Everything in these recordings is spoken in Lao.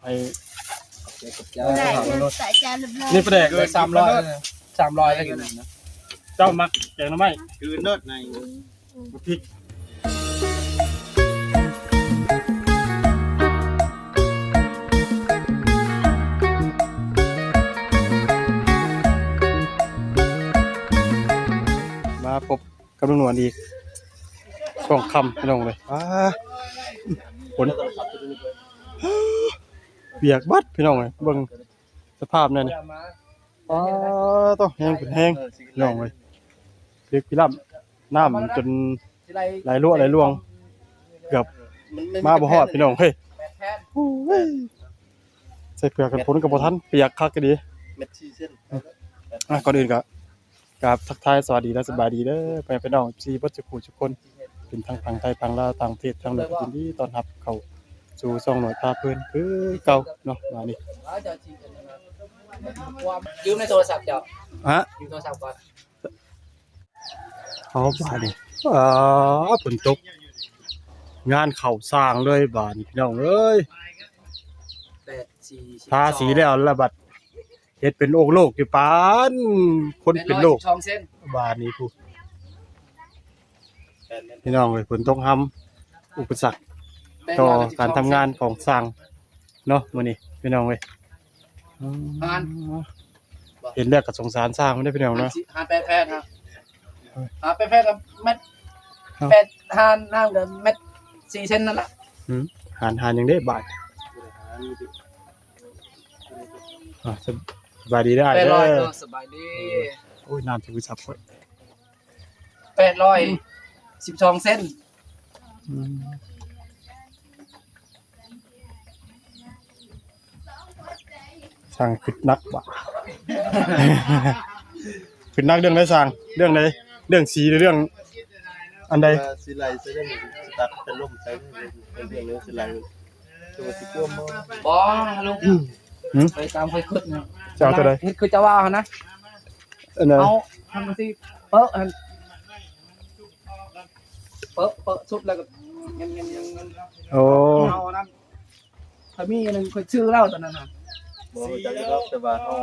ໃຫ້ ບໍ່ໄດ້ເດີ ສະຈານເລີຍ ນີ້ປາແດກເອີຍ ສາມຮ້ອຍ ສາມຮ້ອຍແລ້ວກິນນະ ເຈົ້າມັກແກງໜໍ່ໄມ້ ຄືເລີດໃນ ບັກພິກ ມາພົບກັບລຸງໜວນອີກ ຊ່ວງຄ່ຳພີ່ນ້ອງເອີຍ ອ້າ ຝົນ ປຽກເບິດພີ່ນ້ອງເອີຍ ເບິ່ງສະພາບແນວນີ້ ອ້າ ໂທ້ ແຮງເປັນແຮງພີ່ນ້ອງເອີຍ ເລິກພິລ່ຳ ນ້ຳຈົນໄຫຼລົວໄຫຼລວງ ເກືອບມາບໍ່ຮອດພີ່ນ້ອງເອີຍ ໂອ້ຍ ໃສ່ເສື້ອກັນຝົນກໍບໍ່ທັນ ປຽກຄັກອີ່ຫຼີ ເມັດສີ່ເຊັນ ອ່ະ ກ່ອນອື່ນກໍ ກາບທັກທາຍສະຫວັດດີ ແລະ ສະບາຍດີເດີ ພໍ່ແມ່ພີ່ນ້ອງ ເອັຟຊີ ເບິດສູ່ຜູ້ສູ່ຄົນ ເປັນທັງຝັ່ງໄທ ຝັ່ງລາວ ຕ່າງປະເທດ ທັງໂລກ ຍິນດີຕ້ອນຮັບເຂົ້າສູ່ຊ່ອງໜ້ອຍພາເພີນຄືເກົ່າເນາະ ບາດນີ້ ຢືມໃນໂທລະສັບເຈົ້າ ຮະ ຢືມໂທລະສັບກ່ອນ ເອົາບາດນີ້ ອ້າ ຝົນຕົກ ງານເຂົ້າສ້າງເລີຍບາດນີ້ ພີ່ນ້ອງເອີຍ ແປດສີ່ ທາສີແລ້ວລະບັດ ເຮັດເປັນໂອກໂລກຢູ່ປານຄົນເປັນໂລກ ແປດຮ້ອຍສິບສອງເຊັນ ບາດນີ້ພຸ້ນ ພີ່ນ້ອງເອີຍ ຝົນຕົກຮຳ ອຸປະສັກຕໍ່ການທຳງານຂອງຊ່າງເນາະ ມື້ນີ້ພີ່ນ້ອງເອີຍ ອືມ ຫານ ເຫັນແລ້ວກໍສົງສານຊ່າງເດ້ພີ່ນ້ອງເນາະ ຫານແປດແຜ່ນ ຫານແປດແຜ່ນກໍແມັດ ເອົ້າ ແປດ ຫານ ຫານກໍແມັດສີ່ເຊັນນັ້ນລະ ຫານ ຫານຫຍັງເດ້ບາດ ອ່າ ສະບາຍດີເດີອ້າຍເດີ ສະບາຍດີ ໂອ້ຍ ນ້ຳຖືສັບຂ້ອຍ ແປດຮ້ອຍສິບສອງເຊັນ ອືມ ຊ່າງຄິດໜັກບາດ ຄິດໜັກເລື່ອງໃດຊ່າງ ເລື່ອງໃດ ເລື່ອງສີ ຫຼື ເລື່ອງອັນໃດ ຊິໄລ່ໃສ່ເລື່ອງ ຊິຕັດເປັນລົມໃສ່ເລື່ອງ ເລື່ອງຊິໄລ່ ຄືວ່າຊິກວມບໍ່ ບໍ່ ລຸງ ຫືມ ໄປຕາມຂ້ອຍຄິດນະ ຈະເອົາຕົວໃດ ເຮັດຄືເຈົ້າວ່າຫັ້ນນະ ອັນໃດ ເອົາທຳຊິເປີະຫັ້ນ ເປີະ ເປີະສຸດແລ້ວກໍ ໂອ້ ເອົາອັນນັ້ນ ຂ້ອຍມີອັນໜຶ່ງ ຂ້ອຍຊື້ແລ້ວຕອນນັ້ນນະ ບໍ່ຮູ້ຈັກດອກ ແຕ່ວ່າເຮົາ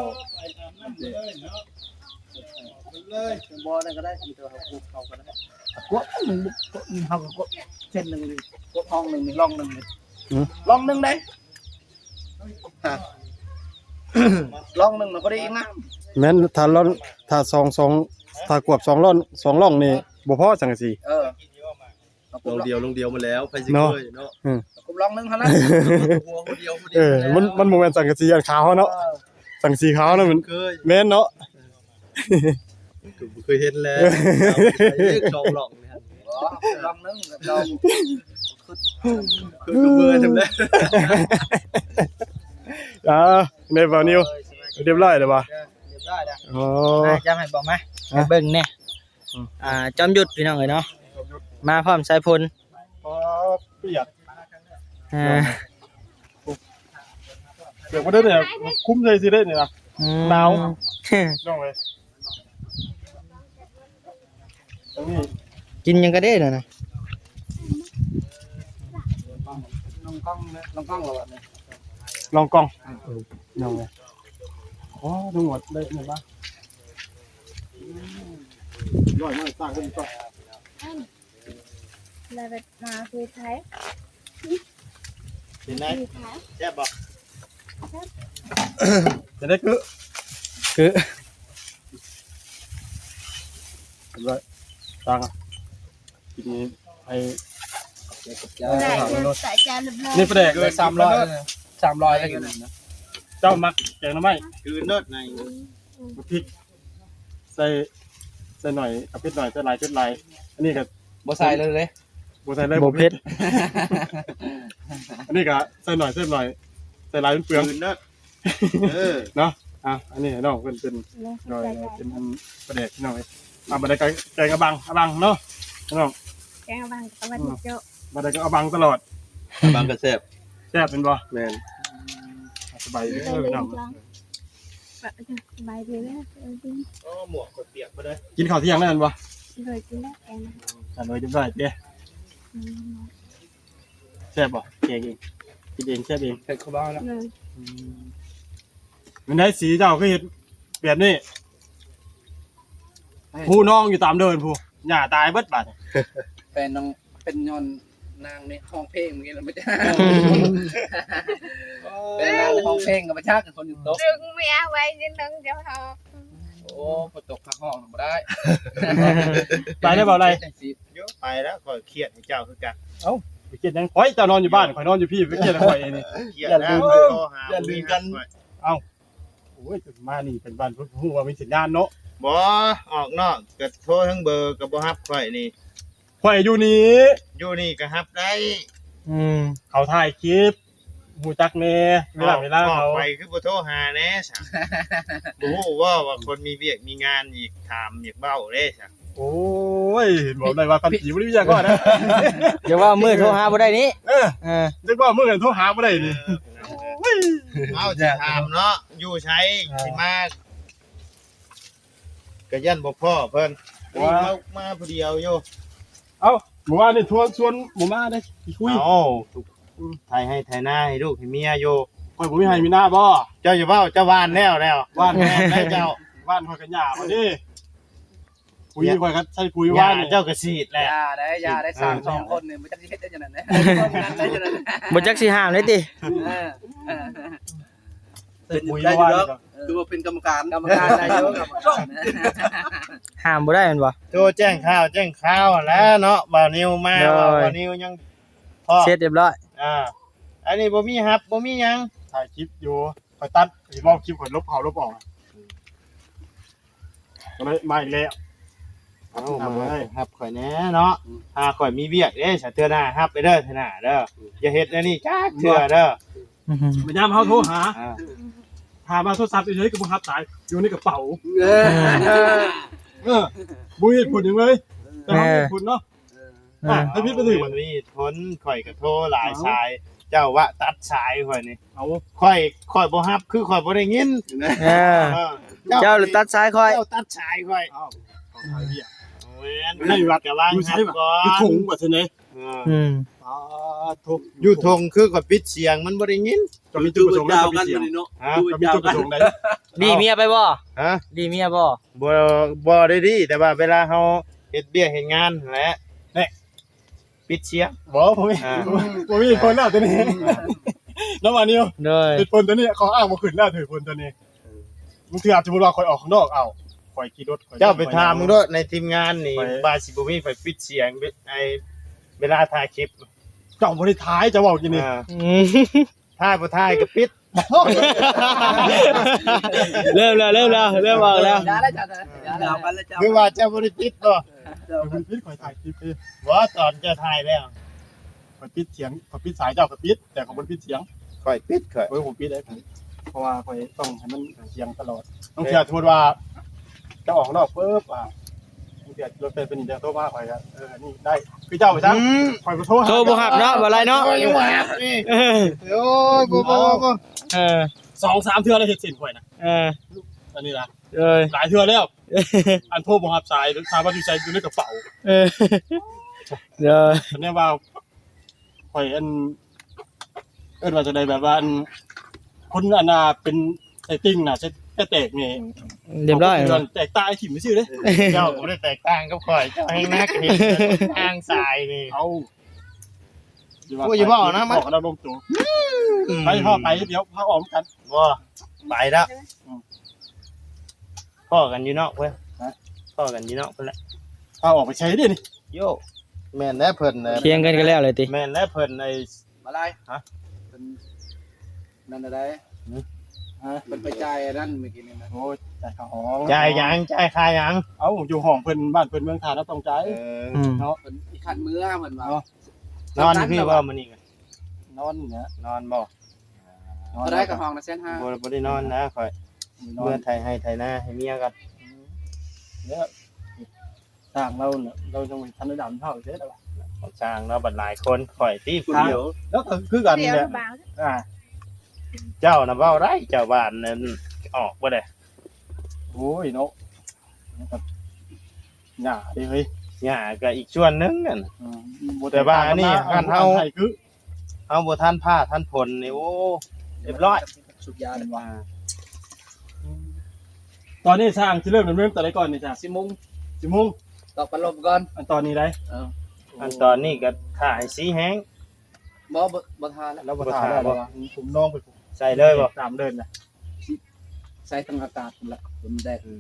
ບໍ່ໄດ້ກໍໄດ້ ມີແຕ່ວ່າເຮົາກວບເຂົາກໍໄດ້ ກວບໜຶ່ງ ເຮົາກໍກວບເສັ້ນໜຶ່ງ ກວບຮ່ອງໜຶ່ງ ຮ່ອງໜຶ່ງ ອືມ ຮ່ອງໜຶ່ງເດ້ ຮ່ອງໜຶ່ງນະ ພໍດີງາມ ແມ່ນ ຖ້າຮ່ອງ ຖ້າສອງ ສອງ ຖ້າກວບສອງຮ່ອງ ສອງຮ່ອງນີ້ບໍ່ພໍສັງກະສີ ເອີ ລອງດຽວ ລອງດຽວມາແລ້ວ ໃຜຊິເຄີຍເນາະ ເອີ ກວບຮ່ອງໜຶ່ງຫັ້ນນະ ຫົວ ຫົວດຽວ ຫົວດຽວ ເອີ ມັນ ມັນບໍ່ແມ່ນສັງກະສີອັນຂາວເຮົາເນາະ ເອີ ສັງກະສີຂາວເນາະ ມັນ ເຄີຍ ແມ່ນເນາະ ເຄີຍ ກໍບໍ່ເຄີຍເຫັນແລ້ວ ເອີ ສອງຮ່ອງນີ້ ອໍ ຮ່ອງໜຶ່ງ ລອງ ຄືເມື່ອຍແທ້ ອ່າ ໄດ້ບໍ່ນິວ ໂອ້ຍ ສະບາຍດີ ຮຽບຮ້ອຍແລ້ວບໍ່ ຮຽບຮ້ອຍແລ້ວ ອໍ ມາ ຈຳໃຫ້ເບິ່ງ ມາ ຮະ ໃຫ້ເບິ່ງແດ່ ອືມ ອ່າ ຈອມຍຸດ ພີ່ນ້ອງເອີຍເນາະ ມາພ້ອມສາຍຝົນ ອໍ ປຽກ ອ່າ ປຽກບໍ່ໄດ້ເດ້ ຄຸມໃສ່ຊິໄດ້ນີ້ນະ ອືມ ໜາວ ນ້ອງເອີຍ ອັນນີ້ ກິນຫຍັງກໍໄດ້ແລ້ວນະ ລອງກ້ອງ ລອງກ້ອງແລ້ວບັດນີ້ ລອງກ້ອງ ອືມ ນ້ອງເອີຍ ອໍ ນ້ອງຫວດໄດ້ແມ່ນບໍ່ ອືມ ຮ້ອຍ ຮ້ອຍ ສ້າງເພິ່ນກ່ອນ ແລ້ວມາຄືໄທ ເປັນໄງ ແຊບບໍ່ ເປັນໄງ ຄື ຄື ເປັນໄງ ຕ່າງ ກິນໃຫ້ ໄດ້ເດີ ສະຈານເລີຍ ນີ້ປາແດກເອີຍ ສາມຮ້ອຍ ສາມຮ້ອຍແລ້ວກິນນະ ເຈົ້າມັກແກງໜໍ່ໄມ້ ຄືເລີດໃນ ບັກພິກ ໃສ່ ໃສ່ໜ້ອຍ ເອົາເຜັດໜ້ອຍ ໃສ່ຫຼາຍເຜັດຫຼາຍ ອັນນີ້ກໍບໍ່ໃສ່ເລີຍເດ້ ບໍ່ໃສ່ເລີຍ ບໍ່ເຜັດ ອັນນີ້ກໍໃສ່ໜ້ອຍ ໃສ່ຫຼາຍ ໃສ່ຫຼາຍມັນເປືອງ ເນາະ ເອີ ເນາະ ອ່ະ ອັນນີ້ໃຫ້ນ້ອງເພິ່ນເປັນ ໂດຍ ເປັນອັນປາແດກພີ່ນ້ອງເອີຍ ອ່ະ ບັດໃດກໍແກງອະບັງ ອະບັງເນາະ ພີ່ນ້ອງ ແກງອະບັງ ອືມ ບັດໃດກໍອະບັງຕະຫຼອດ ອະບັງກໍແຊບ ແຊບແມ່ນບໍ່ ແມ່ນ ສະບາຍດີເດີພີ່ນ້ອງ ສະບາຍດີເດີ ໂອ້ ໝວກຂ້ອຍປຽກເບິດເລີຍ ກິນເຂົ້າທ່ຽງແລ້ວແມ່ນບໍ່ ໂດຍ ກິນແລ້ວແກງ ອ່ະ ໂດຍ ຮຽບຮ້ອຍເດ້ ອືມ ແຊບບໍ່ ແກງອີກ ກິນເອງ ແຊບເອງ ເຮັດຄືເວົ້າແລ້ວ. ອືມ ມັນໄດ້ສີເຈົ້າຄືເຮັດແບບນີ້ ຜູ້ນ້ອງຢູ່ຕາມເດີ່ນຜູ້ ຫຍ້າຕາຍເບິດບາດນີ້. ແຟນນ້ອງ ເປັນຍ້ອນນາງນີ້ຮ້ອງເພງມື້ກີ້ລະມາຈາກ ເປັນນາງຮ້ອງເພງກໍມາຈາກຄົນຢູ່ຕົກ ດຶງເມຍໄວ້ຢູ່ໜຶ່ງຈະຮອກ. ໂອ້ ບໍ່ຕົກພາກຮ້ອງນຳບໍ່ໄດ້. ໄປໄດ້ບໍ່ໄດ້ ໂຍ ໄປແລ້ວ ຂ້ອຍຄຽດໃຫ້ເຈົ້າຄືກັນ. ເອົ້າ ໄປຄຽດຫຍັງ? ຂ້ອຍ ເຈົ້ານອນຢູ່ບ້ານ ຂ້ອຍນອນຢູ່ພີ້ ໄປຄຽດໃຫ້ຂ້ອຍນີ້. ຄຽດແລ້ວ ໂທຫາ ຢ່າລືມກັນ. ເອົ້າ ໂອ້ຍ ມານີ້ເປັນບ້ານ ຮູ້ວ່າມີສັນຍານເນາະ. ບໍ່ ອອກນອກກໍໂທທາງເບີກໍບໍ່ຮັບຂ້ອຍນີ້. ຂ້ອຍຢູ່ນີ້ ຢູ່ນີ້ກໍຮັບໄດ້. ອືມ ເຂົາຖ່າຍຄລິບ ຮູ້ຈັກແດ່ເວລາ ເວລາເຂົາ ຂ້ອຍຄືບໍ່ໂທຫາແດ່ຊະ. ບໍ່ຮູ້ບໍ່ວ່າຄົນມີວຽກມີງານ ອີກຖາມ ຢາກເວົ້າເດ້ຊະ. ໂອ້ຍ ເວົ້າໄດ້ວ່າພັນປີບໍ່ໄດ້ວຽກກ່ອນນະ. ຢ່າເວົ້າມື້ໂທຫາບໍ່ໄດ້ນີ້. ເອີ ເອີ ຢ່າເວົ້າມື້ໂທຫາບໍ່ໄດ້ນີ້. ເອີ ໂອ້ຍ ເຮົາຊິຖາມເນາະ ຢູ່ໃສ ເອີ ຊິມາ ກໍຢ້ານບໍ່ພໍ້ເພິ່ນ. ວ່າ ມາ ມາຜູ້ດຽວຢູ່. ເອົ້າ ມື້ວານນີ້ຊວນ ຊວນບໍ່ມາເດ້ ໄປຄຸຍ. ເອົ້າ ໄຖໄຮ່ໄຖນາໃຫ້ລູກໃຫ້ເມຍຢູ່. ຂ້ອຍບໍ່ມີໄຮ່ມີນາບໍ? ເຈົ້າຢ່າເວົ້າ ເຈົ້າຫວ່ານແລ້ວແລ້ວ. ຫວ່ານແລ້ວ ເຈົ້າ ຫວ່ານຂ້ອຍກໍຫຍ້າມາເດ້. ປຸຍຂ້ອຍກໍໃສ່ປຸຍຫວ່ານ ເຈົ້າກໍສີດແຫຼະ. ຢ່າໄດ້ ຢ່າໄດ້ ສາມ ເອີ ສອງຄົນນີ້ ບໍ່ຈັກຊິເຮັດໄດ້ຈັ່ງໃດ ບໍ່ຈັກຊິຫ້າມເດ້ຕິ. ເອີ ເອີ ໃສ່ປຸຍຫວ່ານ ຄືວ່າເປັນກຳມະການ ກຳມະການໄດ້ຢູ່ ຫ້າມບໍ່ໄດ້ແມ່ນບໍ່? ໂທແຈ້ງຂ່າວແຈ້ງຄາວຫັ້ນແຫຼະເນາະ ບ່າວນິວມາ ໂດຍ ບ່າວນິວຍັງ ເສັດຮຽບຮ້ອຍ. ອ່າ ອັນນີ້ບໍ່ມີຮັບ ບໍ່ມີຫຍັງ ຖ່າຍຄລິບຢູ່ ຂ້ອຍຕັດ ຊິເວົ້າຄລິບ ຂ້ອຍລົບເຂົ້າລົບອອກ ກໍເລີຍມາອີກແລ້ວ. ເອົາ ມາຮັບຂ້ອຍແດ່ເນາະ ຫາຂ້ອຍມີວຽກເດ້ ເທື່ອໜ້າຮັບໄປເດີ ເທື່ອໜ້າເດີ ຢ່າເຮັດແນວນີ້ຈັກເທື່ອເດີ. ອືຮຶ ຍາມເຮົາໂທຫາ ອ່າ ຖາມວ່າໂທລະສັບຢູ່ໃສ ກໍບໍ່ຮັບສາຍ ຢູ່ໃນກະເປົາ. ເອີ ເອີ ບໍ່ມີເຫດຜົນຫຍັງເລີຍ ແຕ່ເຮົາມີເຫດຜົນເນາະ. ເອີ ອ່າ ໃຫ້ຜິດໄປຖືກ ມັນມີເຫດຜົນ ຂ້ອຍກໍໂທຫຼາຍສາຍ ເອົ້າ ເຈົ້າວ່າຕັດສາຍຂ້ອຍນີ້. ເອົ້າ ຂ້ອຍ ຂ້ອຍບໍ່ຮັບ ຄືຂ້ອຍບໍ່ໄດ້ຍິນ. ເອີ ເອີ ເຈົ້າ ເຈົ້າຕັດສາຍຂ້ອຍ ເຈົ້າຕັດສາຍຂ້ອຍ. ເອົ້າ ຂອງໃຜວຽກ ແມ່ນ ໃນວັດກະວ່າງ ຢູ່ໃສວະ ຮັບກ່ອນ ຢູ່ທົ່ງວ່າຊັ້ນເດ້. ເອີ ອືມ ອ່າ ທຸກ ຢູ່ທົ່ງຄືຂ້ອຍປິດສຽງ ມັນບໍ່ໄດ້ຍິນ. ເຈົ້າມີຈຸດປະສົງໃດ ເຈົ້າປິດສຽງ ເນາະ ຮະ ເຈົ້າມີຈຸດປະສົງໃດ? ດີເມຍໄປບໍ່? ຮະ ດີເມຍບໍ່? ບໍ່ ບໍ່ໄດ້ດີ ແຕ່ວ່າເວລາເຮົາເຮັດວຽກເຮັດງານຫັ້ນແຫຼະ ແນ່ ປິດສຽງ. ບໍ່ ບໍ່ມີ ອ່າ ບໍ່ມີເຫດຜົນແລ້ວຕົວນີ້ ເນາະ ວ່ານີ້ ໂດຍ ເຫດຜົນຕົວນີ້ ຂໍ້ອ້າງບໍ່ຂຶ້ນແລ້ວ ເຫດຜົນຕົວນີ້. ບາງເທື່ອສົມມຸດວ່າຂ້ອຍອອກຂ້າງນອກ ເອົ້າ ຂ້ອຍຂີ່ລົດ ເຈົ້າໄປຖາມເບິ່ງໂລດໃນທີມງານນີ້ ວ່າຊິບໍ່ມີໄປປິດສຽງ ໄອ້ ເວລາຖ່າຍຄລິບ. ເຈົ້າບໍ່ໄດ້ຖ່າຍ ເຈົ້າເວົ້າຢູ່ນີ້ ອ່າ ອືມ ຖ່າຍບໍ່ຖ່າຍກໍປິດ. ເລີ່ມແລ້ວ ເລີ່ມແລ້ວ ເລີ່ມອອກແລ້ວ. ຢ່າແລ້ວເຈົ້ານະ ຢ່າແລ້ວ ຄືວ່າເຈົ້າບໍ່ໄດ້ປິດບໍ່? ເຈົ້າບໍ່ໄດ້ປິດ ຂ້ອຍຖ່າຍຄລິບເດ້. ບໍ່ ຕອນເຈົ້າຖ່າຍແລ້ວ ຂ້ອຍປິດສຽງ ຂ້ອຍປິດສາຍເຈົ້າກໍປິດ ແຕ່ຂ້ອຍບໍ່ໄດ້ປິດສຽງ. ຂ້ອຍປິດ ຂ້ອຍ ໂອ້ຍ ຂ້ອຍປິດເດ້ ເພາະວ່າຂ້ອຍຕ້ອງໃຫ້ມັນສຽງຕະຫຼອດ. ບາງເທື່ອສົມມຸດວ່າ ຈະອອກນອກປຶບ ອ່າ ເດືອດລົດເປັນ ເປັນອີ່ຫຍັງໂທມາ ຂ້ອຍກໍ ເອີ ອັນນີ້ໄດ້ ຄືເຈົ້າໄປຊະ. ອືມ ຂ້ອຍບໍ່ໂທ ໂທບໍ່ຮັບເນາະ ບໍ່ໄດ້ເນາະ ໂທຍັງບໍ່ຮັບນີ້. ເອີ ໂອ້ຍ ບໍ່ ບໍ່ ບໍ່ ບໍ່ ເອີ ສອງສາມເທື່ອແລ້ວ ເຮັດເສັ້ນຂ້ອຍນະ. ເອີ ອັນນີ້ນະ ເອີ ຫຼາຍເທື່ອແລ້ວ ອັນໂທບໍ່ຮັບສາຍ ຖາມວ່າຢູ່ໃສ ຢູ່ໃນກະເປົາ. ເອີ ເອີ ແນວວ່າ ຂ້ອຍອັນ ເອີ້ນວ່າຈັ່ງໃດ ແບບວ່າອັນ ຄົນອັນນ່າເປັນໄສ້ຕິ່ງນະ ແຕ່ແຕກນີ້ ຮຽບຮ້ອຍ ແຕກຕາຍຖິ້ມຊື່ເດ້. ເຈົ້າກໍບໍ່ໄດ້ແຕກຕ່າງກັບຂ້ອຍ ເຈົ້າແຮ່ງໜັກເຮັດທາງສາຍນີ້. ເອົ້າ ໂອ້ຍ ຢ່າເວົ້ານະ ມັນ ບອກກັນເອົາລົງໂຕ. ອືມ ໄປ ພໍ່ໄປ ດຽວພາອອກນຳກັນ. ບໍ່ ໄປແລ້ວ ອືມ ພໍ້ກັນຢູ່ນອກເວີຍ ຮະ ພໍ້ກັນຢູ່ນອກພຸ້ນແຫຼະ. ພາອອກໄປໃສເດນີ້? ໂຢ ແມ່ນແລ້ວເພິ່ນ ຖຽງກັນກໍແລ້ວເລີຍຕິ. ແມ່ນແລ້ວເພິ່ນໄອ້ ມາລາຍ ຮະ ເພິ່ນນັ້ນນະໄດ ຫື ຮະ ເພິ່ນໄປຈ່າຍອັນນັ້ນມື້ກີ້ນີ້ນະ. ໂອ້ ຈ່າຍຄ່າຫ້ອງ. ຈ່າຍຫຍັງ? ຈ່າຍຄ່າຫຍັງ? ເອົ້າ ຢູ່ຫ້ອງເພິ່ນ ບ້ານເພິ່ນເມືອງທ່ານະ ຕ້ອງຈ່າຍ. ເອີ ເນາະ ເພິ່ນອີກຂັ້ນເມືອເພິ່ນວ່າ. ເນາະ ນອນຢູ່ພີ້ບໍ່ມື້ນີ້? ນອນນະ. ນອນບໍ່? ນອນ. ເທົ່າໃດກໍຫ້ອງລະແສນຫ້າ. ບໍ່ ບໍ່ໄດ້ນອນນະຂ້ອຍ ເມືອໄຖໄຮ່ໄຖນາໃຫ້ເມຍກ່ອນ. ເອີ ຊ່າງລາວນະ ລາວຍັງບໍ່ທັນໄດ້ດຳເທົ່າເດ້ລະ. ຊ່າງລາວບັດຫຼາຍຄົນ ຂ້ອຍຕິຜູ້ດຽວ ລາວກໍຄືກັນນີ້ແຫຼະ. ອ່າ ເຈົ້ານະເວົ້າໄດ້ ເຈົ້າວ່າອັນນັ້ນອອກບໍ່ໄດ້. ໂອ້ຍເນາະ ຫຍ້າເດ້ເຮີ້ຍ ຫຍ້າກໍອີກສ່ວນໜຶ່ງນັ້ນ. ອືມ ແຕ່ວ່າອັນນີ້ຄັນເຮົາ ໄຮ່ຄື ເຮົາບໍ່ທັນຟ້າທັນຝົນນີ້ ໂອ້ ຮຽບຮ້ອຍ ສູບຢາແມ່ນບໍ່? ອ່າ ຕອນນີ້ຊ່າງຊິເລີ່ມດຳເນີນຕອນໃດກ່ອນນີ້ຈ້າ? ສິບໂມງ ສິບໂມງ ຕອກພັດລົມກ່ອນ ອັນຕອນນີ້ໄດ໋. ເອີ ອັນຕອນນີ້ກໍຖ້າໃຫ້ສີແຫ້ງ. ບໍ່ ບໍ່ ບໍ່ຖ້າແລ້ວ ລາວບໍ່ຖ້າແລ້ວ ບໍ່ຖ້າແລ້ວ ວ່າຜົມນ້ອງໄປ ໃສ່ເລີຍບໍ່? ຕາມເດີນນະ ໃສ່ທັງອາກາດພຸ້ນລະ ຝົນແດດ ອືມ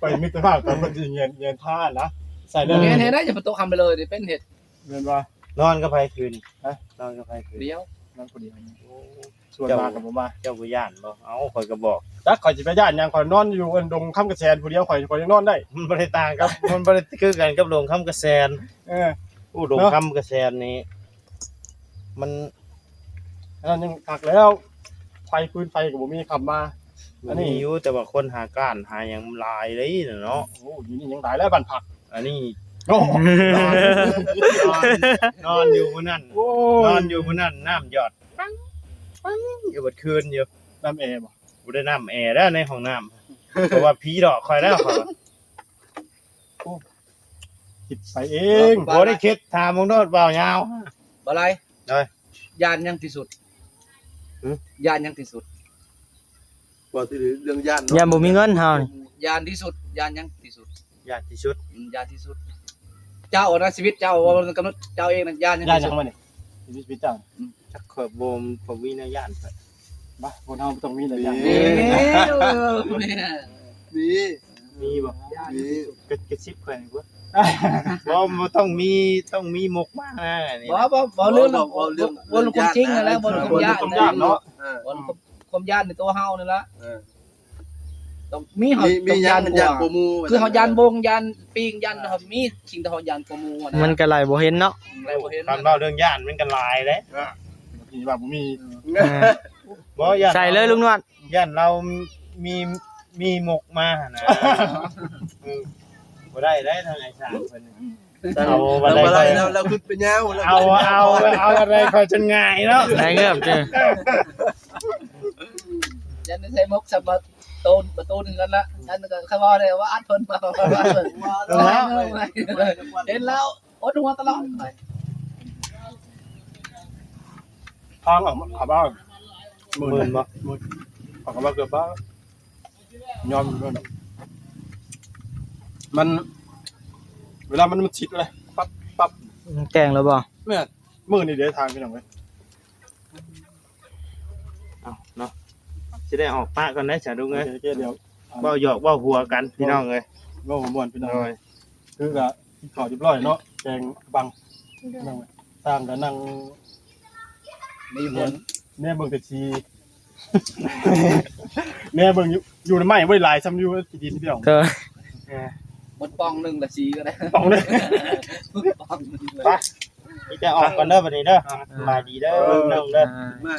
ໄປມິດຕະພາບຕອນເພິ່ນຊິແຍງ ແຍງທານນະ ໃສ່ເລີຍ ແຍງເຮັດໄດ້ ຢ່າໄປໂຕະຄຳໄປເລີຍ ເປັນເຮັດ ແມ່ນບໍ່? ນອນກັບໃຜຄືນ? ຮະ? ນອນກັບໃຜຄືນ? ດຽວ ນອນຜູ້ດຽວ. ໂອ້ ຊວນມາກໍບໍ່ມາ ເຈົ້າບໍ່ຢ້ານບໍ່? ເອົ້າ ຂ້ອຍກໍບອກ ຈັກຂ້ອຍຊິໄປຢ້ານຫຍັງ ຂ້ອຍນອນຢູ່ອັນດົງຄຳກະແສນຜູ້ດຽວ ຂ້ອຍ ຂ້ອຍຍັງນອນໄດ້. ມັນບໍ່ໄດ້ຕ່າງກັບ ມັນບໍ່ໄດ້ຄືກັນກັບດົງຄຳກະແສນ. ເອີ ໂອ້ ດົງຄຳກະແສນນີ້ ມັນ ອັນນັ້ນຍັງຄັກແລ້ວ ໄຟ ຟືນໄຟກໍບໍ່ມີ ຄຳມາ ອັນນີ້ມີຢູ່ ແຕ່ວ່າຄົນຫາການຫາຫຍັງຫຼາຍເດ້ເນາະ. ໂອ້ ຢູ່ນີ້ຍັງຫຼາຍແລ້ວ ບ້ານພັກ ອັນນີ້ ໂອ້ ນອນ ນອນ ນອນຢູ່ມື້ນັ້ນ ໂອ້ຍ ນອນຢູ່ມື້ນັ້ນ ນ້ຳຢອດປັງ ປັງຢູ່ເບິດຄືນຢູ່. ນ້ຳແອບໍ່? ບໍ່ໄດ້ນ້ຳແອແລ້ວໃນຫ້ອງນ້ຳ ເພາະວ່າຜີຫຼອກຂ້ອຍແລ້ວ ຂ້ອຍວ່າ ໂອ້ ຄິດໄປເອງ ບໍ່ໄດ້ຄິດ ຖາມເບິ່ງໂລດ ເວົ້າຍາວ. ບໍ່ໄດ້ ໂດຍ ຢ້ານຫຍັງທີ່ສຸດ? ຫຶ? ຢ້ານຫຍັງທີ່ສຸດ? ເວົ້າເລື່ອງຢ້ານເນາະ ຢ້ານບໍ່ມີເງິນເຮົານີ້ ຢ້ານທີ່ສຸດ ຢ້ານຫຍັງທີ່ສຸດ? ຢ້ານທີ່ສຸດ ອືມ ຢ້ານທີ່ສຸດ. ເຈົ້ານະ ຊີວິດເຈົ້າ ເວົ້າກຳນົດເຈົ້າເອງນະ ຢ້ານຫຍັງທີ່ສຸດ? ຢ້ານຫຍັງວະນີ້? ຊີວິດເຈົ້າ ອືມ ຈັກ ຂ້ອຍບໍ່ ບໍ່ມີແນວຢ້ານ ຂ້ອຍ ບາ ຄົນເຮົາບໍ່ຕ້ອງມີແນວຢ້ານ ມີ ມີ ມີ ມີບໍ່? ມີ ກະ ກະຊິບຂ້ອຍນີ້ບໍ່ ບໍ່ ບໍ່ຕ້ອງມີ ຕ້ອງມີມົກມານະ ອັນນີ້ ບໍ່ ບໍ່ ບໍ່ເລື່ອງ ບໍ່ ເວົ້າເລື່ອງຄວາມຈິງຫັ້ນແຫຼະ ເວົ້າເລື່ອງຄວາມຢ້ານເນາະ ເອີ ເວົ້າເລື່ອງຄວາມ ຄວາມຢ້ານໃນຕົວເຮົານີ້ລະ ເອີ ຕ້ອງມີ ເຮົາ ມີ ມີຫຍັງຢ້ານກວ່າ ຢ້ານກວ່າໝູ່ ຄືເຮົາຢ້ານບົງ ຢ້ານປີງ ຢ້ານ ເຮົາມີສິ່ງທີ່ເຮົາຢ້ານກວ່າໝູ່ຫັ້ນນະ ມັນກໍໄລ່ບໍ່ເຫັນເນາະ ໄລ່ບໍ່ເຫັນ ຄັນເວົ້າເລື່ອງຢ້ານມັນກໍຫຼາຍເດ້ ເອີ ທີ່ວ່າບໍ່ມີ ເອີ ບໍ່ ຢ້ານ ໃສ່ເລີຍລຸງນວນ ຢ້ານລາວມີ ມີມົກມາຫັ້ນນະ ເອີ ບໍ່ໄດ້ເດ້ ທາງອ້າຍຊ່າງເພິ່ນ ເອົາ ລາວບໍ່ໄດ້ ລາວ ລາວຄຶດໄປຍາວ ເອົາ ເອົາ ເອົາອັນໃດຂ້ອຍຈົນງ່າຍເນາະ ໄດ້ເງືອບເຈີ ຢ້ານໃສ່ມົກສຳບັດໂຕນ ປະຕູນກັນລະ ອັນນັ້ນກໍຄັນເວົ້າໄດ້ວ່າອັດເພິ່ນມາ ເຫັນແລ້ວອົດຫົວຕະຫຼອດ ທາງອອກເຂົ້າບ້ານ ໝື່ນ ໝື່ນບໍ່? ໝື່ນ ເຂົ້າບ້ານເກືອບບ້ານ ຍອມ ມັນ ເວລາມັນ ມັນຊິດເລີຍ ປັບ ປັບ ແກງແລ້ວບໍ່? ແມ່ນ ມື້ນີ້ເດ້ທາງ ພີ່ນ້ອງເອີຍ ເອົາເນາະ ຊິໄດ້ອອກປະກ່ອນເດ້ສາວດຸງເອີຍ ໂອເຄ ໂອເຄ ດຽວ ເວົ້າຫຍອກເວົ້າຫົວກັນ ພີ່ນ້ອງເອີຍ ເວົ້າມ່ວນ ພີ່ນ້ອງ ໂດຍ ຄືກະກິນເຂົ້າຮຽບຮ້ອຍເນາະ ແກງບັງ ພີ່ນ້ອງເອີຍ ຊ່າງກະນັ່ງ ນີ້ ແນ ແນມເບິ່ງແຕ່ຂີ້ ແນມເບິ່ງຢູ່ ຢູ່ໃນໄມ້ບໍ່ໄດ້ຫຼາຍຊ່ຳຢູ່ຂີ້ດິນ ພີ່ນ້ອງ ເອີ ເອີ ໝົດປ່ອງໜຶ່ງລະສີ່ກໍໄດ້ ປ່ອງໜຶ່ງ ປ່ອງໜຶ່ງເລີຍ ໄປ ມີແຕ່ອອກກ່ອນເດີບັດນີ້ເດີ ສະບາຍດີເດີ ເອີ ພີ່ນ້ອງເດີ ມາ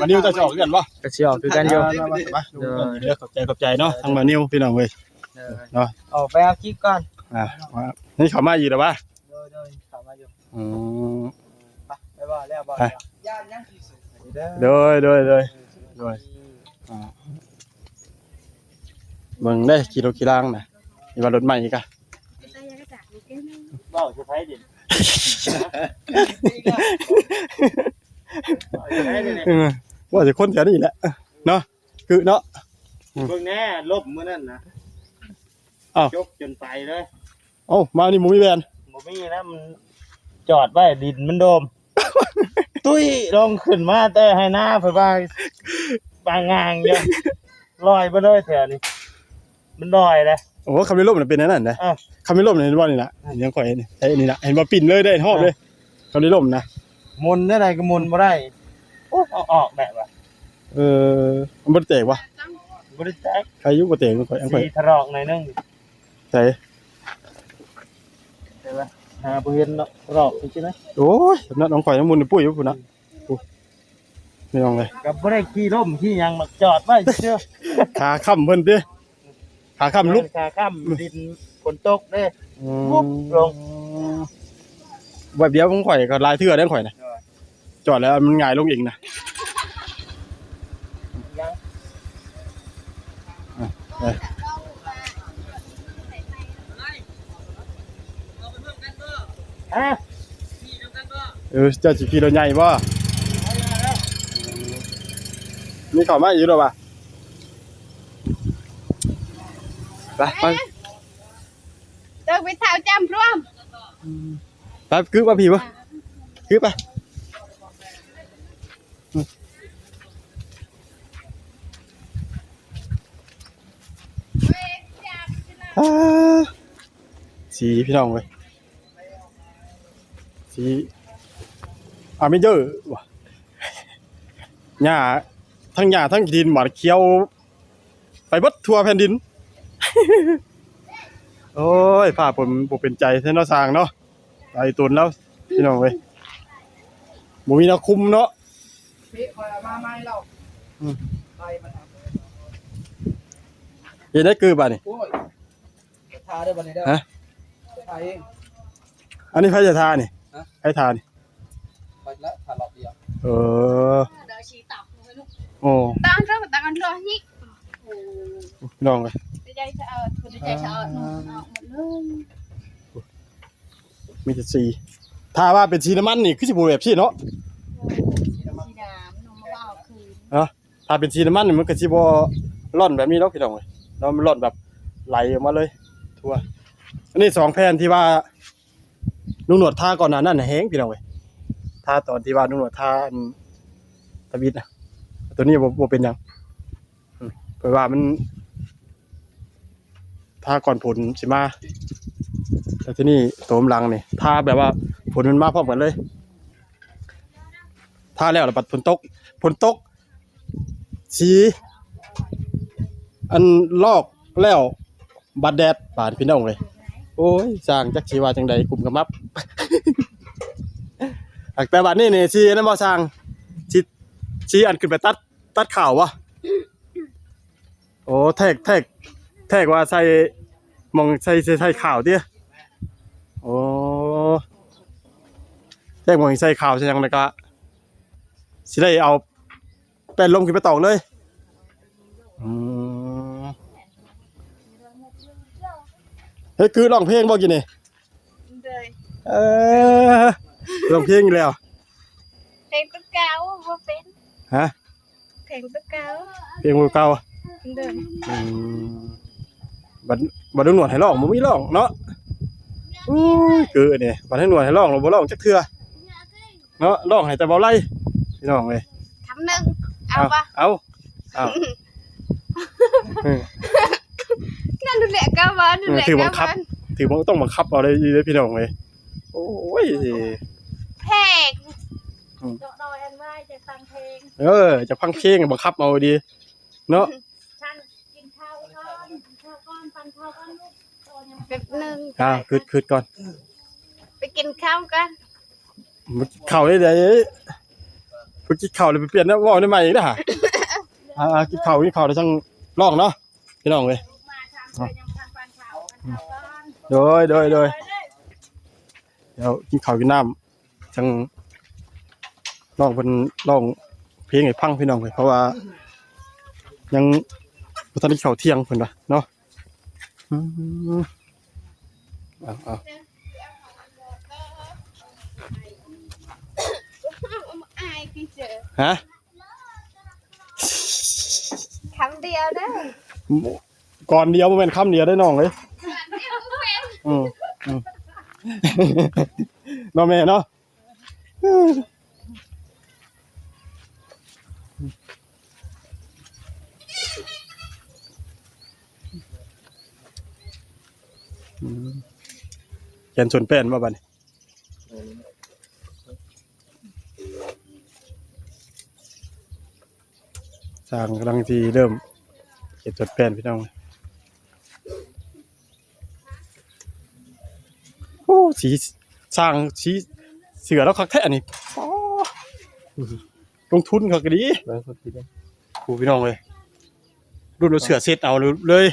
ມານິວ ເຈົ້າຊິອອກຄືກັນບໍ່? ກໍຊິອອກຄືກັນຢູ່ ມາ ມາ ມາ ໂດຍ ເດີ ຂອບໃຈ ຂອບໃຈເນາະ ທາງມານິວ ພີ່ນ້ອງເອີຍ ເນາະ ອອກໄປເອົາຄລິບກ່ອນ ອ່າ ນີ້ເຂົ້າມາອີກແລ້ວຫວາ? ໂດຍ ໂດຍ ເຂົ້າມາຢູ່ ອືມ ໄປ ໄປບໍ່ແລ້ວບໍ່ ໄປ ໂດຍ ໂດຍ ໂດຍ ໂດຍ ອ່າ ເບິ່ງເດ້ ຂີ່ລົດຂີ່ລາງນະ ມີວ່າລົດໃໝ່ອີກກະ ເວົ້າໃສ່ໃຜດິ ເອີ ເວົ້າໃສ່ຄົນແຖວນີ້ແຫຼະເນາະ ຄືເນາະ ອືມ ເບິ່ງແນ່ ລົມມື້ນັ້ນນະ ອ້າວ ຈົກຈົນໄປເລີຍ ເອົ້າ ມານີ້ບໍ່ມີແວ່ນ ບໍ່ມີແລ້ວ ມັນຈອດໄວ້ ດິນມັນໂດມ ຕຸ້ຍລົງຂຶ້ນມາແຕ່ໄຮ່ນາ ເພິ່ນວ່າບາງງາງຢູ່ ລອຍໄປເລີຍແຖວນີ້ ມັນລອຍເດ້ ໂອ້ ຄຳນີ້ລົມນະເປັນອັນນັ້ນເດ້ ເອີ ຄຳນີ້ລົມນະ ເຫັນບໍ່ນີ້ນະ ເຫັນຫຍັງຂ້ອຍນີ້ ເອີ ນີ້ນະ ເຫັນບໍ່ ປິ່ນເລີຍເດ້ ຮອບເລີຍ ຄຳນີ້ລົມນະ ໝຸນແນວໃດກໍໝຸນບໍ່ໄດ້ ໂອ້ ເອົາອອກແບບວ່າ ເອີ ມັນບໍ່ໄດ້ແຕກຫວາ? ບໍ່ໄດ້ແຕກ ໃຄຢູ່ບໍ່ແຕກ ຂ້ອຍ ຂ້ອຍ ສີຖະຫຼອກໜ້ອຍໜຶ່ງ ໃສ ຫາບໍ່ເຫັນເນາະ ຖະຫຼອກຈັ່ງຊີ້ນະ ໂອ້ຍ ສຳນັກຂອງຂ້ອຍຍັງໝຸນປຸ້ຍຢູ່ພຸ້ນນະ ພຸ້ນ ພີ່ນ້ອງເອີຍ ກໍບໍ່ໄດ້ຂີ່ລົມຂີ່ຫຍັງດອກ ຈອດໄວ້ຊື່ໆ ຂາຄ້ຳເພິ່ນຕິ ຂາຄ້ຳລຸກ ຂາຄ້ຳ ດິນຝົນຕົກເດ້ ອືມ ວຸບລົງ ແບບດຽວຂອງຂ້ອຍກໍຫຼາຍເທື່ອເດ້ຂ້ອຍນະ ໂດຍ ຈອດແລ້ວມັນຫງາຍລົງເອງນະ ຍັງ ອ່ະ ໄປ. ຮະ? ເອີ ເຈົ້າຊິຂີ່ລົດໃຫຍ່ບໍ່? ມີເຂົ້າມາອີກແລ້ວວະ. ໄປ ໄປ ເຈົ້າໄປເທົ່າຈຳພວມ ໄປ ກຶບມາພີ້ເບິ່ງ ກຶບໄປ. ອ່າ ສີພີ່ນ້ອງເອີຍ ສີອາເມເຈີ ຫຍ້າ ທັງຫຍ້າທັງດິນບາດຂຽວ ໄປເບິດທົ່ວແຜ່ນດິນ. ໂອ້ຍ ຟ້າຝົນບໍ່ເປັນໃຈແທ້ເນາະ ຊ່າງເນາະ ໄຫຼຕົນແລ້ວພີ່ນ້ອງເອີຍ ບໍ່ມີແນວຄຸມເນາະ. ອືມ ເຮັດໄດ້ຄືບາດນີ້ ໂອ້ຍ ຈະທາເດີບາດນີ້ເດີ ຮະ ຈະທາເອງ. ອັນນີ້ໃຜຈະທານີ້? ຮະ ໃຜທານີ້? ໄປແລ້ວ ຖ້າລອບດຽວ. ເອີ ໂອ້ ຕາອັນເລີ ຕາອັນເລີນີ້ ພີ່ນ້ອງເອີຍ ໃຈສະອາດ ຄົນໃຈສະອາດເນາະ ເອົາໝົດເລີຍ ມີແຕ່ສີ. ຖ້າວ່າເປັນສີນ້ຳມັນນີ້ ຄືຊິບໍ່ແບບຊີ້ເນາະ ສີດຳເນາະ ມາເອົາຄືນເນາະ. ຖ້າເປັນສີນ້ຳມັນນີ້ ມັນກໍຊິບໍ່ລ່ອນແບບນີ້ດອກ ພີ່ນ້ອງເອີຍເນາະ ມັນລ່ອນແບບໄຫຼອອກມາເລີຍທົ່ວ. ອັນນີ້ສອງແຜ່ນທີ່ວ່າ ລຸງໜວດທາກ່ອນໜ້ານັ້ນນະແຮງພີ່ນ້ອງເອີຍ ທາຕອນທີ່ວ່າລຸງໜວດທາອັນທຳອິດນະ ໂຕນີ້ບໍ່ ບໍ່ເປັນຫຍັງ ອືມ ເພາະວ່າມັນທາກ່ອນຝົນຊິມາ ແລ້ວທີນີ້ໂຕມຫຼັງນີ້ທາແບບວ່າຝົນມັນມາພ້ອມກັນເລີຍ ທາແລ້ວລະບັດຝົນຕົກ ຝົນຕົກ ສີອັນລອກແລ້ວ ບາດແດດບາດພີ່ນ້ອງເອີຍ. ໂອ້ຍ ຊ່າງຈັກຊິວ່າຈັ່ງໃດ ກຸ້ມຂະໝັບ ແຕ່ບາດນີ້ນີ້ ຊິອັນນັ້ນບໍ່ຊ່າງ ຊິ ຊິອັນຂຶ້ນໄປຕັດ ຕັດຂ້າວບໍ່? ໂອ້ ແທກ ແທກ ແທກວ່າໃສ່ ໝ່ອງໃສ່ ໃສ່ ໃສ່ຂ້າວຕິ? ໂອ້ ແທກໝ່ອງໃສ່ຂ້າວໃສ່ຫຍັງ ແລ້ວກະຊິໄດ້ເອົາ ແປ້ນລົມຂຶ້ນໄປຕອກເລີຍ. ອືມ ເຮັດຄືຮ້ອງເພງບໍ່ກີ້ນີ້? ໂດຍ ເອີ ຮ້ອງເພງອີກແລ້ວ ເພງຕົວເກົ່າບໍ່ເປັນ ຮະ? ເພງຕົວເກົ່າ ເພງຕົວເກົ່າ ໂດຍ ອືມ ບັດ ບັດລຸງໜວດໃຫ້ຮ້ອງບໍ່ມີຮ້ອງເນາະ. ໂອ້ຍ ຄືອັນນີ້ ບັດໃຫ້ໜວດໃຫ້ຮ້ອງແລ້ວບໍ່ຮ້ອງຈັກເທື່ອ ເນາະ ຮ້ອງໃຫ້ແຕ່ເບົາໄລ ພີ່ນ້ອງເອີຍ ຄຳໜຶ່ງ ເອົາ ເອົາ ບໍ່ ເອົາ ເອົາ ນັ້ນແຫຼະກໍວ່າ ນັ້ນແຫຼະ ຖືກບັງຄັບ ຖືກບັງ ຕ້ອງບັງຄັບເອົາເລີຍພີ່ນ້ອງເອີຍ. ໂອ້ຍ ແພງ ອືມ ດອກດອຍອັນວ່າຈະຟັງເພງ ເອີ ຈະຟັງເພງ ບັງຄັບເອົາດີເນາະ. ແປັບໜຶ່ງ ອ່າ ຄຶດ ຄຶດກ່ອນ ໄປກິນເຂົ້າກ່ອນ ມາກິນເຂົ້າໄດ້ໃດ ໄປກິນເຂົ້າແລ້ວໄປປ່ຽນແນວເວົ້າແນວໃໝ່ອີກນະ. ອ່າ ກິນເຂົ້າ ກິນເຂົ້າແລ້ວຈັ່ງຮ້ອງເນາະ ພີ່ນ້ອງເອີຍ. ໂດຍ ໂດຍ ໂດຍ ດຽວກິນເຂົ້າກິນນ້ຳ ຈັ່ງນ້ອງເພິ່ນຮ້ອງເພງໃຫ້ຟັງພີ່ນ້ອງເອີຍ ເພາະວ່າຍັງບໍ່ທັນໄດ້ເຂົ້າທ່ຽງເພິ່ນວ່າເນາະ. ອືມ ເອົາ ເອົາ ຮະ? ຄຳດຽວເດີ ກ່ອນດຽວ ບໍ່ແມ່ນຄຳດຽວເດີນ້ອງເອີຍ. ອືມ ອືມ ເນາະແມ່ເນາະ. ອືມ ແກ່ນຊົນແປ້ນບໍ່ບັດນີ້? ຊ່າງກຳລັງຊິເລີ່ມເກັບຕົວແປ້ນ ພີ່ນ້ອງ. ໂອ້ ສີ ຊ່າງສີເສື້ອລາວຄັກແທ້ອັນນີ້. ອໍ ລົງທຶນຄັກອີ່ຫຼີ ໂອ້ ພີ່ນ້ອງເອີຍ ລຸ້ນເອົາເສື້ອເຊັດເອົາເລີຍ.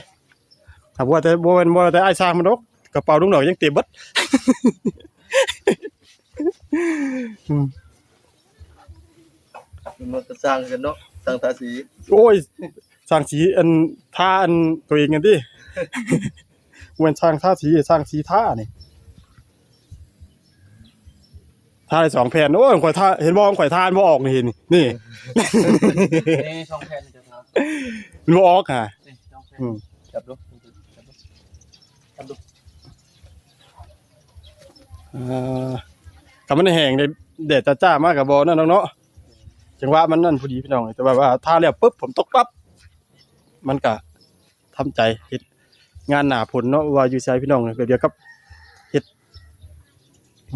ຖ້າບໍ່ແຕ່ ບໍ່ແມ່ນ ບໍ່ແຕ່ອ້າຍຊ່າງມັນດອກ ກະເປົາລຸງໜອຍຍັງເຕັມເບິດ. ອືມ ມັນກໍຊ່າງຄືກັນເນາະ ຊ່າງທາສີ. ໂອ້ຍ ຊ່າງສີ ອັນ ທາ ອັນ ຕົວເອງຫັ້ນຕິ ບໍ່ແມ່ນຊ່າງທາສີ ຊ່າງສີທານີ້. ທາໄດ້ສອງແຜ່ນ. ໂອ້ຍ ຂ້ອຍທາ ເຫັນບໍ່ ຂ້ອຍທາມັນບໍ່ອອກນີ້ ເຫັນນີ້ ນີ້ ນີ້ສອງແຜ່ນ ຈະທາ ມັນບໍ່ອອກຫາ ນີ້ສອງແຜ່ນ. ອືມ ຈັບດູ ຈັບດູ ຈັບດູ. ເອີ ຖ້າມັນແຫ້ງ ແດດຈ້າໆມາກໍບໍ່ນັ້ນດອກເນາະ ຈັງຫວະມັນນັ້ນພໍດີພີ່ນ້ອງ. ແຕ່ວ່າ ວ່າທາແລ້ວປຶບ ຝົນຕົກປັບ ມັນກະທຳໃຈເຮັດງານໜ້າຝົນເນາະ ວ່າຢູ່ໃສພີ່ນ້ອງ. ແບບດຽວກັບເຮັດ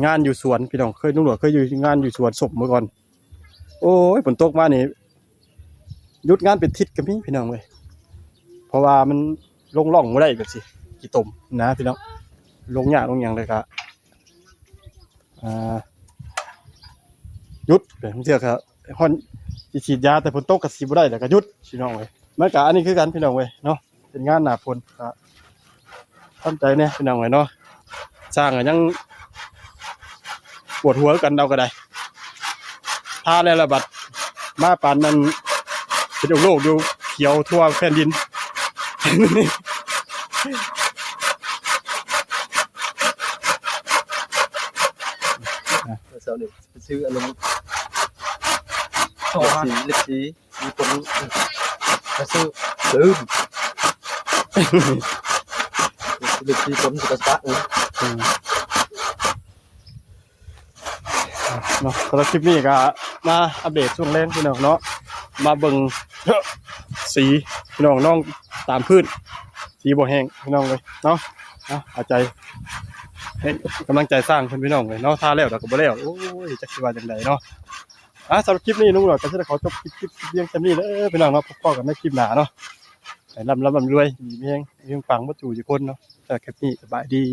ງານຢູ່ສວນພີ່ນ້ອງ. ເຄີຍ ລຸງຫຼວດເຄີຍຢູ່ງານຢູ່ສວນສົ້ມເມື່ອກ່ອນ. ໂອ້ຍ ຝົນຕົກມານີ້ ຢຸດງານເປັນທິດກໍມີພີ່ນ້ອງເອີຍ ເພາະວ່າມັນລົງຮ່ອງບໍ່ໄດ້ ແບບຊີ້ ຂີ້ຕົມນະພີ່ນ້ອງ. ລົງຫຍ້າລົງຫຍັງ ແລ້ວກໍ ອ່າ ຢຸດ. ບາງເທື່ອກໍຮອດຊິສີດຢາ ແຕ່ຝົນຕົກກໍສີດບໍ່ໄດ້ ແລ້ວກໍຢຸດພີ່ນ້ອງເອີຍ. ມັນກໍອັນນີ້ຄືກັນພີ່ນ້ອງເອີຍເນາະ ເປັນງານໜ້າຝົນ ກໍທຳໃຈແດ່ພີ່ນ້ອງເອີຍເນາະ. ຊ່າງກໍຍັງປວດຫົວຄືກັນ ເຮົາກໍໄດ້ ທາແລ້ວລະບັດມາປານນັ້ນ ເປັນໂລກຢູ່ ຂຽວທົ່ວແຜ່ນດິນ. ເຊົ້ານີ້ໄປຊື້ອັນນັ້ນ ເລັບສີ ເລັບສີ ມີຄົນມາຊື້ຕື່ມ ເລັບສີ ຄົນຊິໄປປະ ອືມ ເນາະ. ສຳລັບຄລິບນີ້ກໍມາອັບເດດຊ່ວງແລງພີ່ນ້ອງເນາະ ມາເບິ່ງສີພີ່ນ້ອງ ນ້ອງຕາມພື້ນ ສີບໍ່ແຫ້ງພີ່ນ້ອງເອີຍເນາະ. ເອົາ ເອົາໃຈໃຫ້ກຳລັງໃຈຊ່າງເພິ່ນພີ່ນ້ອງເອີຍເນາະ ທາແລ້ວແລ້ວກໍບໍ່ແລ້ວ. ໂອ້ຍ ຈັກຊິວ່າຈັ່ງໃດເນາະ. ອ່າ ສຳລັບຄລິບນີ້ ລຸງຫຼວດກໍຊິໄດ້ຂໍຈົບຄລິບ ຄລິບ ຄລິບພຽງສ່ຳນີ້ເດີພີ່ນ້ອງເນາະ. ພົບພໍ້ກັນໃນຄລິບໜ້າເນາະ ໃຫ້ລ່ຳ ລ່ຳລວຍ ດີມີແຮງ ເຮັງປັງເບິດສູ່ທຸກຄົນເນາະ. ສຳລັບຄລິບນີ້ ສະບາຍດີ.